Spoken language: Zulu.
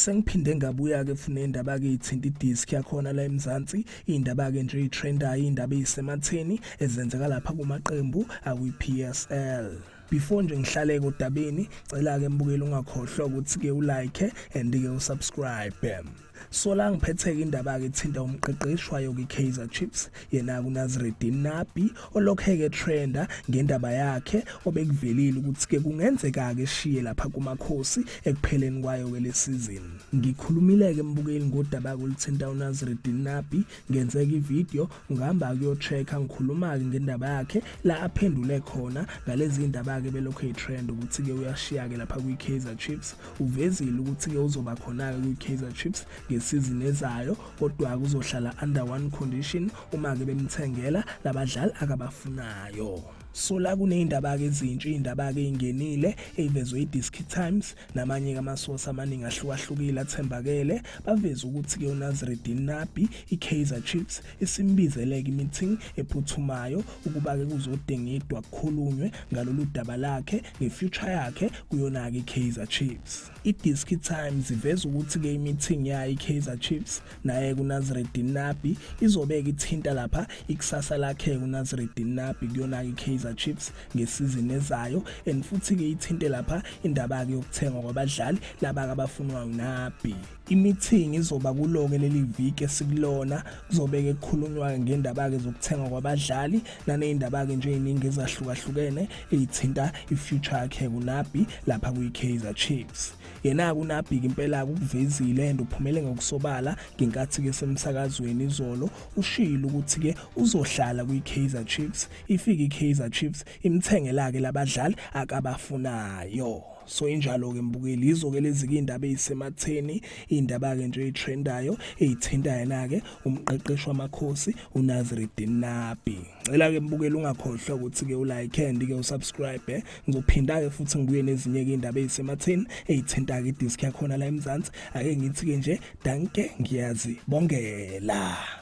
Sengiphinde ngabuya-ke futhi ney'ndaba-ke ey'thinta idiski yakhona la eMzansi, iy'ndaba-ke nje ey'threndayo, iy'ndaba ey'sematheni ezenzeka lapha kumaqembu akwi-PSL. Before nje ngihlale-ke odabeni, cela-ke mbukeli ungakhohlwa ukuthi-ke ulike and-ke usubscribe. So la ngiphethe-ke indaba-ke ethinta umqeqeshi wayo kwi-Kaizer Chiefs, yena kuNasreddine Nabi, olokhe-ke trenda ngendaba yakhe obekuvelile ukuthi-ke kungenzeka-ke eshiye lapha kuMakhosi ekupheleni kwayo-ke le season. Ngikhulumile-ke mbukeli ngodaba-ke oluthinta uNasreddine Nabi, ngenzeka ivideo ungahamba kuyo-check-a ngikhuluma-ke ngendaba yakhe la aphendule khona ngalezi ndaba-ke belokhu eyitrend ukuthi-ke uyashiya-ke lapha kwi-Kaizer Chiefs. Uvezile ukuthi-ke uzoba khona-ke kwi-Kaizer Chiefs ngesizini ezayo kodwa-ke uzohlala under one condition uma-ke bemthengela labadlali akabafunayo. So la kuney'ndaba-ke ezintsha, iy'ndaba-ke ey'ngenile ey'vezwe i-Diski Times namanye-ke amasource amaningi ahlukahlukile athembakele baveze ukuthi-ke uNasreddine Nabi i-Kaizer Chiefs isimbizele-ke i-meeting ephuthumayo ukuba-ke kuzodingidwa kukhulunywe ngalolu daba lakhe nge-future yakhe kuyona-ke i-Kaizer Chiefs. I-Diski Times iveza ukuthi-ke i-meeting yayo i-Kaizer Chiefs naye-ke uNasreddine Nabi izobeka ithinta lapha ikusasa lakhe uNasreddine Nabi kuyona-ke i-Kaizer Chiefs ngesizini ezayo and futhi-ke ithinte lapha indaba-ke yokuthengwa kwabadlali laba-ke abafunwa uNabi. I-meeting izoba kulo-ke leli viki esikulona, kuzobeke kukhulunywa-ke ngendaba-ke zokuthengwa kwabadlali naney'ndaba-ke nje ey'ningi ezahlukahlukene ey'thinta i-future yakhe kuNabi lapha kwi-Kaizer Chiefs. Yena-ke uNabi-ke impela-ke ukuvezile and uphumele ngokusobala ngenkathi-ke semsakazweni izolo, ushilo ukuthi-ke uzohlala kwi-Kaizer Chiefs, ifike i-Kaizer Chiefs imthengela-ke labadlali akabafunayo. So injalo-ke mbukeli, yizo-ke lezi-ke iy'ndaba ey'sematheni, iy'ndaba-ke nje ey'threndayo ey'thinta yena-ke umqeqeshi waMakhosi uNasreddine Nabi. Ngicela-ke mbukeli ungakhohlwa ukuthi-ke ulike and-ke usubscribe. Ngizophinda-ke futhi ngibuye nezinye-ke iy'ndaba ey'sematheni ey'thinta-ke idiski yakhona la eMzansi. Ake ngithi-ke nje danke ngiyazibongela.